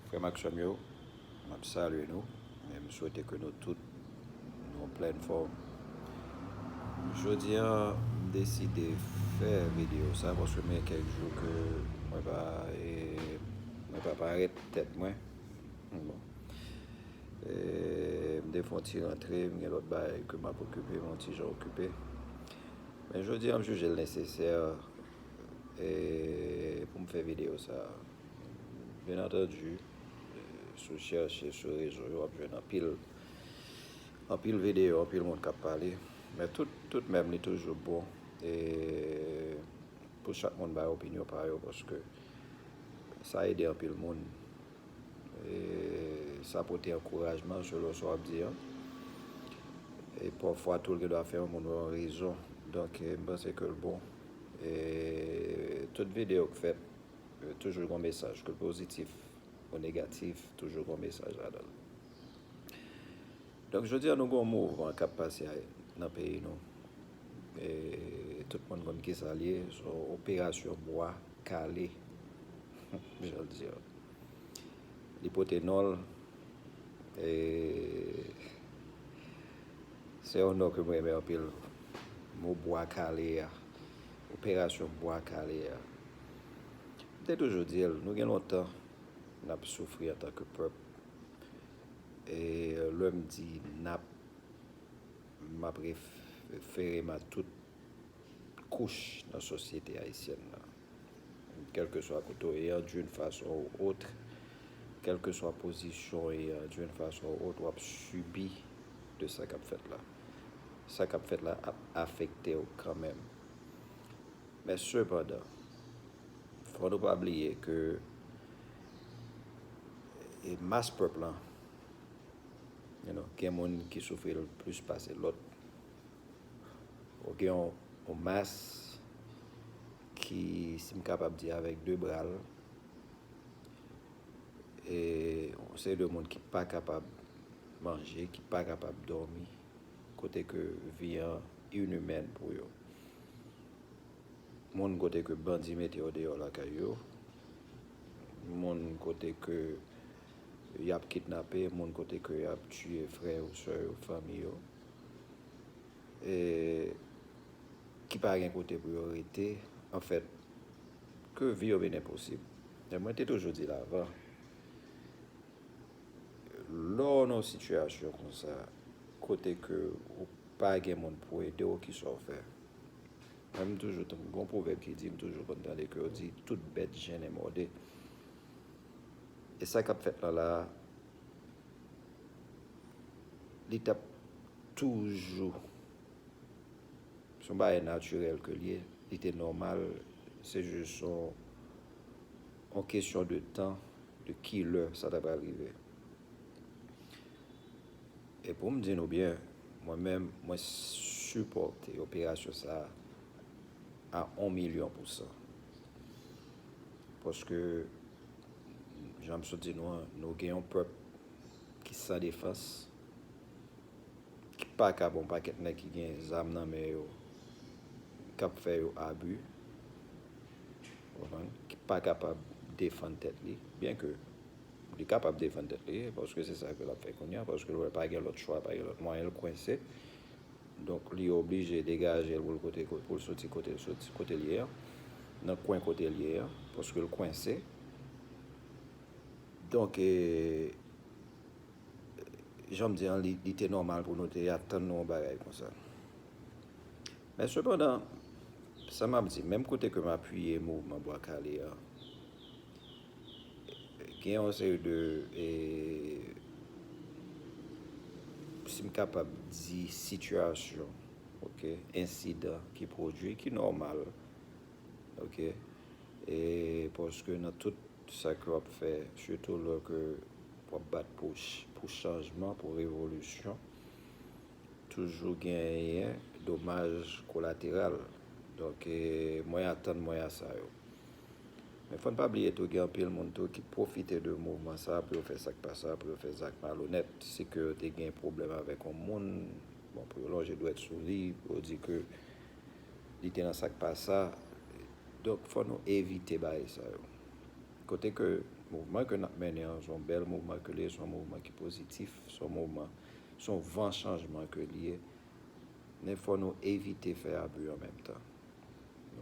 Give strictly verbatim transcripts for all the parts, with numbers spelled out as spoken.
Frè m ak sè m yo, m ap salye nou, e m swete ke nou tout nou an plèn fòm. Jodi a, m deside fè videyo sa paske m gen kèk jou ke mwen pa, e, mwen pa parèt tèt mwen. Bon. E, m te fè yon ti rantre, m gen lòt bagay ke m ap okipe, m yon ti jan okipe. Men jodi a, m jije l nesesè, e, pou m fè videyo sa. Byen antandi, e, si w chèche sou rezo yo, w ap jwenn anpil, anpil videyo, anpil moun k ap pale. Men tout, tout menm li toujou bon. E pou chak moun bay opinyon pa yo, paske sa ede anpil moun. E sa pote ankourajman, selon sa w ap di an. E pafwa tou, l gen dwa fè yon moun wè yon rezon. Donk, e, m panse ke l bon. E tout videyo k fèt, e, toujou gon mesaj, ke l pozitif ou negatif, toujou gon mesaj ladan l. Donk, jodi a, nou gon mouvman k ap pase a, nan peyi nou. E tout moun konn kisa l ye, se yon operasyon bwa kale, jan l di an. Li pote non l, e se yon non ke m renmen anpil. Mo bwa kale a, operasyon bwa kale a. M te toujou di l, nou gen lontan n ap soufri antanke pèp. E lè m di n ap, m ap ref-, refere m a tout kouch nan sosyete ayisyèn nan. Kèlkeswa kote w ye an, d'une façon ou autre, kèlkeswa pozisyon w ye an, d'une façon ou autre, w ap sibi de sa k ap fèt la. Sa k ap fèt la ap afekte w kanmenm. Men sepandan, fò nou pa bliye ke, e, mas pèp lan, you know, gen moun ki soufri l plis pase lòt. Ou gen yon, yon mas ki, si m kapab di, avèk de bra l, e se de moun ki pa kapab manje, ki pa kapab dòmi, kote ke vi an inimèn pou yo. Moun kote ke bandi mete yo deyò lakay yo, moun kote ke y ap kidnape, moun kote ke y ap tiye frè yo, sè yo, fanmi yo, e ki pa gen kote pou yo rete, anfèt, ke vi yo vin enposib. E mwen te toujou di l avan, lè w nan yon sitiyasyon konsa, kote ke ou pa gen moun pou ede w, kisa w fè? Mwen, m toujou tann, gon pwovèb ki di, m toujou konn tande ke yo di, tout bèt jennen mòde. E sa k ap fèt la la a, li t ap toujou, se yon bagay natirèl ke l ye, li te nòmal, se jis yon, yon kesyon de tan, de ki lè sa ta pral rive. E pou m di nou byen, mwen menm, mwen sipòte operasyon sa a a yon milyon pousan. Paske, jan m sot di nou an, nou gen yon pèp ki san defans, ki pa ka, bon, pakèt nèg ki gen zam nan men yo, k ap fè yo abi, w konprann, ki pa kapab defann tèt li, byen ke li kapab defann tèt li, paske se sa ke l ap fè kounye a, paske l wè pa gen lòt chwa, pa gen lòt mwayen, l kwense. Donk, li oblije degaje l pou l kote, pou l soti kote l soti, kote l ye a, nan kwen kote l ye a, paske l kwense. Donk, e, jan m di an, li, li te nòmal pou nou te atann nou yon bagay konsa. Men sepandan, sa m ap di, menm kote ke m apiye mouvman Bwa Kale a, gen yon seri de, e, si m kapab di, sitiyasyon, ok, ensidan ki pwodui, ki nòmal, ok, e paske nan tout sa ke w ap fè, sitou lè ke w ap bat pou ch-, pou chanjman, pou revolisyon, toujou genyen domaj kolateral. Donk, e, mwen atann mwen a sa yo. Men fò n pa bliye tou, gen anpil moun tou ki pwofite de mouvman sa a pou yo fè sa k pa sa, pou yo fè zak malonèt. Si ke yo te gen pwoblèm avèk yon moun, bon, pou yo lonje dwèt sou li, pou yo di ke li te nan sa k pa sa. Donk, fò nou evite bagay sa yo. Kote ke Mouvman ke n ap mennen an, se yon bèl mouvman ke l ye, se yon mouvman ki pozitif, se yon mouvman, se yon van chanjman ke l ye. Men fò nou evite fè abi an menm tan.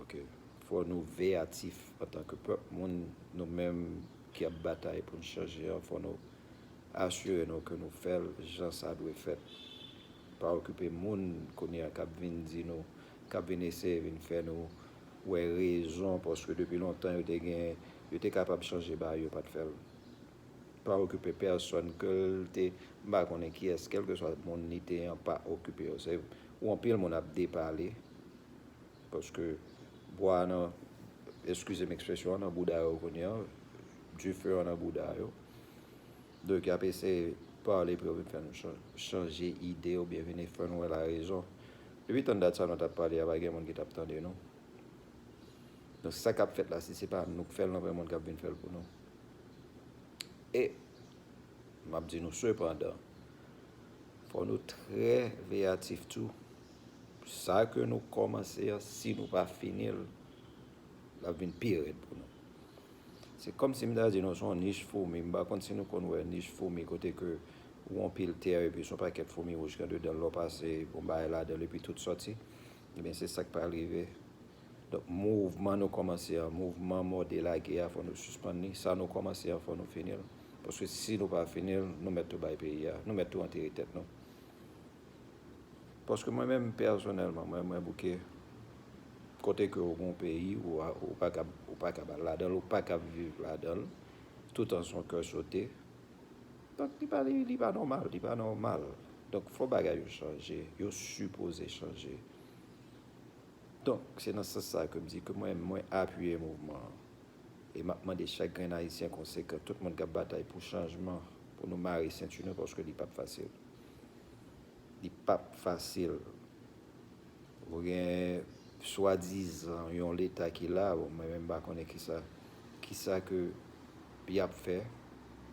Oke. Fò nou veyatif antanke pèp, moun nou menm ki ap batay pou n chanje an, fò nou asire nou ke nou fè l jan sa dwe fèt. Pa okipe moun kounye a k ap vin di nou, k ap vin eseye vin fè nou wè rezon, paske depi lontan yo te gen, yo te kapab chanje bagay, yo pa t fè l. Pa okipe pèsòn ke l te, m pa konnen kiyès, kèlkeswa moun li te an, pa okipe yo. Se ou anpil moun ap depale, paske bwa nan, eskize m ekspresyon an, nan bouda yo kounye a, dife an nan bouda yo. Donk, y ap eseye pale pou yo vin fè nou chan- chanje ide oubyen vin fè nou wè larezon. Depi tann dat sa nou t ap pale a, pa gen moun ki t ap tande nou. Donk, sa k ap fèt la, si se pa nou k fè l, nan vrè moun k ap vin fè l pou nou. E, m ap di nou sepandan, fò nou trè veyatif tou. Sa ke nou kòmanse an, si nou pa fini l, l ap vin pi rèd pou nou. Se kòmsi m ta di nou se yon nich foumi. M pa konn si nou konn wè nich foumi kote ke ou anpil tè epi se yon pakèt foumi wouj ki andedan l, lè w pase yon bagay ladan l epi tout sòti. Ebyen, se sa k pral rive. Donk, mouvman nou kòmanse an, mouvman mòde lage a, fò nou sispann li. Sa nou kòmanse an, fò nou fini l. Paske si nou pa fini l, nou mèt tou bay peyi a, nou mèt tou antere tèt nou. Paske mwen menm, pèsonèlman, mwen, mwen bouke. Kote ke ou gon peyi, ou, a- ou pa kab, ou pa kab al ladan l, ou pa kab viv ladan l, toutan se yon kè sote. Donk, li pa, li, li pa nòmal, li pa nòmal. Donk, fò bagay yo chanje, yo sipoze chanje. Donk, se nan sans sa ke m di ke mwen, mwen apiye mouvman an. E m ap mande chak grenn Ayisyen konsekan, tout moun k ap batay pou chanjman, pou nou mare senti nou, paske li p ap fasil. Li p ap fasil. Ou gen swadizan yon leta ki la, bon, mwen menm m pa konnen kisa, kisa ke y ap fè.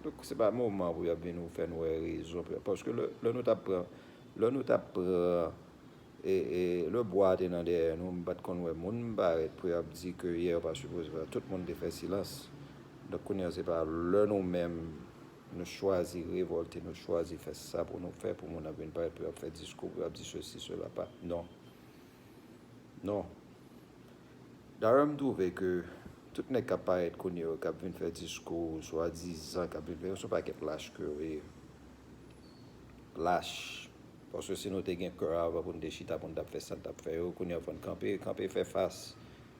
Donk, se pa moman pou y ap vin ou fè nou wè rezon. Paske lè, lè nou t ap pran, lè nou t ap pran, e, e, lè bwa te nan dèyè nou, m pa t konn wè moun parèt pou y ap di ke yè yo pa sipoze fè. Tout moun te fè silans. Donk, kounye a, se pa lè nou menm, nou chwazi revòlte, nou chwazi fè sa pou nou fè, pou moun ap vin parèt, pou y ap fè diskou, pou y ap di sesi, sela, pa, non. Non. Dayè, m twouve ke tout nèg k ap parèt kounye yo, k ap vin fè diskou, swadizan, k ap vin fè, yo se yon pakèt lach ke yo ye. Lach. Paske si nou te gen kè avan pou n te chita, pou n t ap fè sa n t ap fè yo, kounye a fò n kanpe, kanpe fè fas.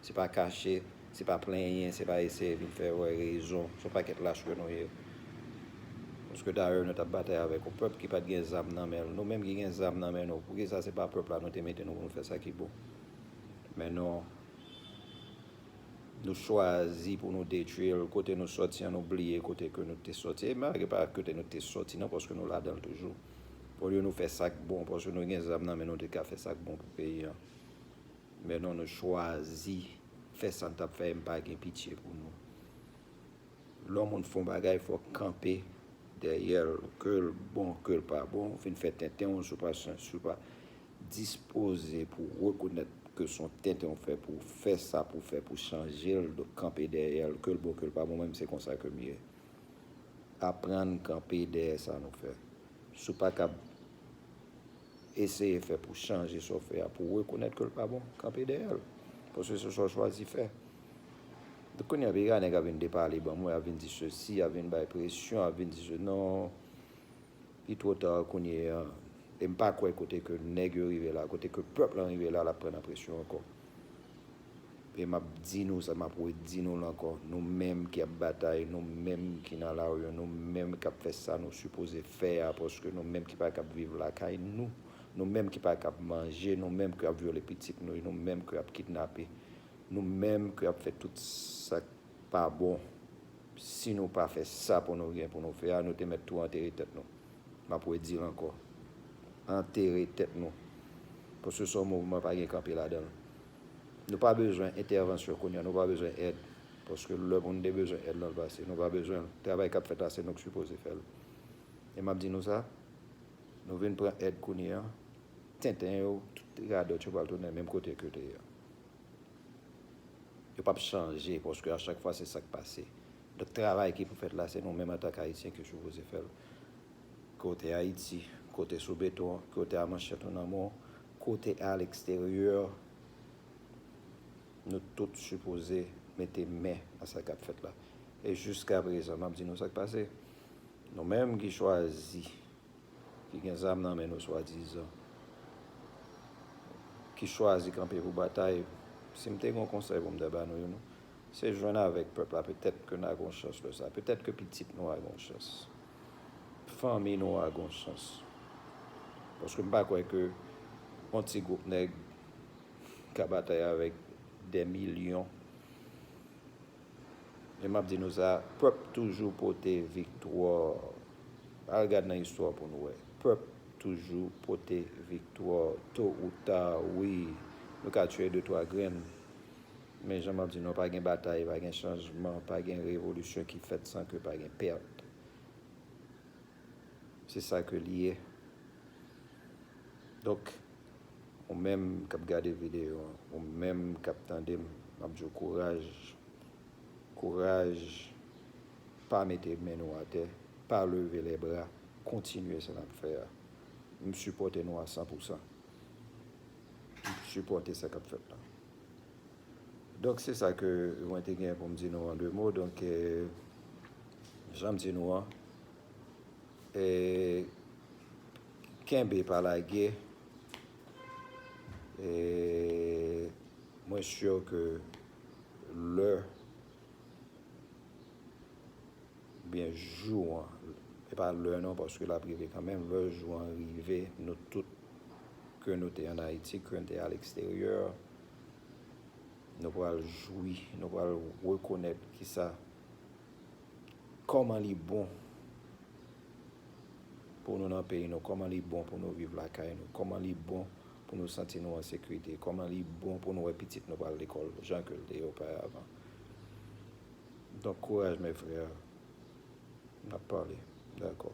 Se pa kache, se pa plenyen, se pa eseye vin fè wè rezon. Se yon pakèt lach ke nou ye. Paske dayè, nou t ap batay avèk yon pèp ki pa t gen zam nan men l. Nou menm ki gen zam nan men nou, poukisa se pa pèp la nou te mete nou pou nou fè sa ki bon? Men non, nou chwazi pou nou detwi l. Kote nou sòti an, nou bliye kote ke nou te sòti. E malgre pa kote nou te sòti, non, paske nou ladan l toujou. Olye nou fè sa k bon, paske nou gen zam nan men nou, te ka fè sa k bon pou peyi an. Men non, nou chwazi fè sa n t ap fè, e m pa gen pitye pou nou. Lè yon moun fè yon bagay, fò w kanpe dèyè l, ke l bon, ke l pa bon, ou fin fè tenten w, si w pa, si w pa dispoze pou w rekonèt ke se yon tenten w fè, pou w fè sa pou w fè, pou w chanje l, donk kanpe dèyè l, ke l bon, ke l pa bon, mwen menm se konsa ke m ye. Aprann kanpe dèyè sa nou fè. Si w pa kab eseye fè pou chanje sa w fè a, pou w rekonèt ke l pa bon, kanpe dèyè l. Paske se sa w chwazi fè. Donk, kounye a, piga nèg ap vin depale ban mwen, ap vin di sesi, ap vin bay presyon, ap vin di se, non, li twò ta kounye a. E m pa kwè kote ke nèg yo rive la, kote ke pèp lan rive la, l ap pran nan presyon ankò. E m ap di nou sa, m ap redi nou l ankò. Nou menm ki ap batay, nou menm ki nan lari yo, nou menm k ap fè sa nou sipoze fè a, paske nou menm ki pa kab viv lakay nou, nou menm ki pa kab manje, nou menm ki ap vyole pitit nou, nou menm ki ap kidnape, nou menm ki ap fè tout sa k pa bon. Si nou pa fè sa pou nou gen pou nou fè a, nou te mèt tou antere tèt nou. M ap redi l ankò. Antere tèt nou. Paske se yon mouvman pa gen kanpe ladan l. Nou pa bezwen entèvansyon kounye a, nou pa bezwen èd. Paske lè pou nou te bezwen èd lan pase, nou pa bezwen l. Travay k ap fèt la, se nou k sipoze fè l. E m ap di nou sa, nou vin pran èd kounye a, tenten yo, tout radòt yo pral tounen menm kote ke yo te ye a. Yo p ap chanje, paske a chak fwa se sa k pase. Travay ki pou fèt la, se nou menm antank Ayisyen ki sipoze fè l. Ke w te Ayiti, ke w te sou beton an, ke w te a manchèt ou nan men w, ke w te aleksteryè, nou tout sipoze mete men nan sa k ap fèt la. E jiskaprezan, m ap di nou sa k pase. Nou menm ki chwazi, ki gen zam nan men nou swadizan, ki chwazi kanpe pou batay, si m te gen yon konsèy pou m ta ba nou youn, se jwenn avèk pèp la, petèt ke n a gen yon chans lè sa, petèt ke pitit nou a gen yon chans, fanmi nou a gen yon chans. Paske m pa kwè ke yon ti gwoup nèg ka batay avèk dè milyon. E m ap di nou sa, pèp toujou pote viktwa. Al gad nan istwa pou nou wè. Pèp toujou pote viktwa. To ou ta, wi, nou ka tiye de twa grenn. Men jan m ap di nou, pa gen batay, pa gen chanjman, pa gen revolisyon ki fèt san ke pa gen pèt. Se sa ke li ye. Donk, ou menm k ap gade videyo an, ou menm k ap tande m, m ap di w kouraj. Kouraj, pa mete men nou atè, pa leve lè bra, kontinye sa n ap fè a. M sipòte nou a san pou san. M sipòte sa k ap fèt la. Donk, se sa ke mwen te gen pou m di nou an de mo. Donk, eh, jan m di nou an, eh, kenbe pa lage. Eh, mwen si ke lè oubyen jou an, e pa lè non, paske l ap rive kanmenm, lè jou an rive, nou tout, ke nou te ann Ayiti, ke nou te aleksteryè, nou pral jwi, nou pral rekonèt kisa, kòman li bon pou nou nan peyi nou, kòman li bon pou nou viv lakay nou, kòman li bon pou nou santi nou an sekirite, kòman li bon pou nou wè pitit nou pral lekòl jan ke l te ye oparavan. Donk, kouraj, mes frères. N ap pale. Dakò.